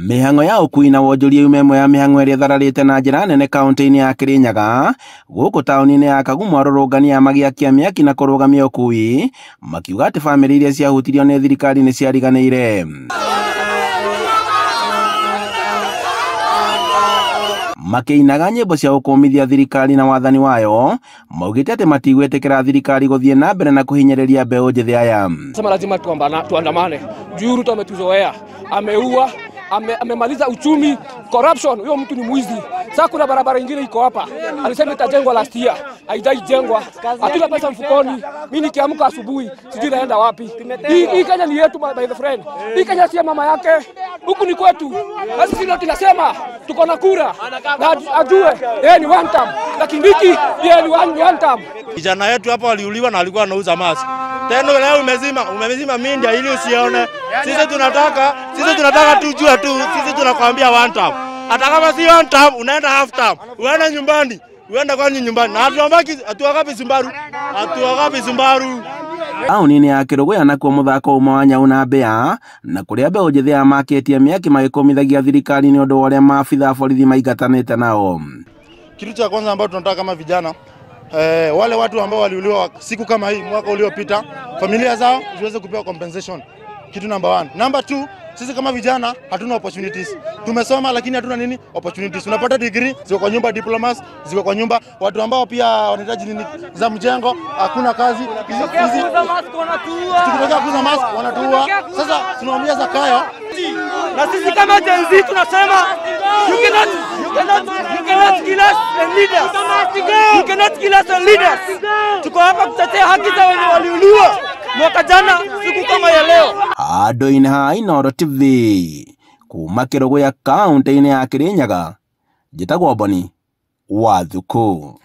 Mĩhang'o ya ũkui na wonjoria yuma ĩmwe ya mĩhang'o ĩrĩa ĩthararĩte na njĩra nene kaunti-inĩ ya Kirinyaga. Gũkũ taũni-inĩ ya Kagumo arũrũngani a magĩakia mĩaki na kũrũgamia ũkui makiuga atĩ bamĩrĩ iria ciahutirio nĩ thirikari nĩ ciariganĩire. Makĩinaga nyĩmbo cia gũkũmithia thirikari na wathani wayo, maugĩte atĩ matigwĩtĩkĩra thirikari gũthiĩ na mbere na kũhinyĩrĩria mbeũ njĩthĩ aya. Sema lazima tuandamane. Juu Ruto ametuzoea, ameua, amemaliza uchumi, corruption, huyo mtu ni mwizi. Sasa kuna barabara nyingine iko hapa. Alisema itajengwa last year, haijajengwa. Hatuna pesa mfukoni. Mimi nikiamka asubuhi sijui naenda wapi. Hii Kenya ni yetu, my the friend. Hii Kenya si mama yake. Huku ni kwetu. Sasa sisi ndio tunasema tuko na kura. Na ajue yeye ni one term. Na Kindiki yeye ni one term. Vijana yetu hapa waliuliwa na alikuwa anauza mask. Tena leo umezima media ili usione. Sisi tunataka tujue tu, sisi tunakwambia one term. Hata kama si one term, unaenda half term. Unaenda nyumbani, unaenda kwani nyumbani. Na hatuwakapi Sumbaru. Hatuwakapi Sumbaru. Taũni-inĩ ya Kĩrũgũya nakuo mũthako uma wa nyau na mbĩa na kũrĩa mbeũ njĩthĩ aya makĩtie mĩaki magĩkũmithagia thirikari nĩ ũndũ wa ũrĩa maabitha a borithi maingatanĩte nao. Kitu cha kwanza ambacho tunataka kama vijana, wale watu ambao waliuliwa siku kama hii mwaka uliopita, familia zao ziweze kupewa compensation. Kitu number 1. Number 2, sisi kama vijana hatuna opportunities. Tumesoma lakini hatuna nini? Opportunities. Unapata degree, ziko kwa nyumba, diplomas ziko kwa nyumba. Watu ambao pia wanahitaji nini za mjengo, hakuna kazi. Tukitaka kuuza mask wanatuua. Sasa tunawaambia Zakayo. Na sisi kama Gen Z tunasema you cannot kill us and leaders. You cannot kill us and leaders. Tuko hapa kutetea haki za wenye waliuliwa mwaka jana siku kama ya leo. Adoin ha Inooro TV kuma Kĩrũgũya kaunti-inĩ ya Kirinyaga, njĩtagwo Boni wa Thuku.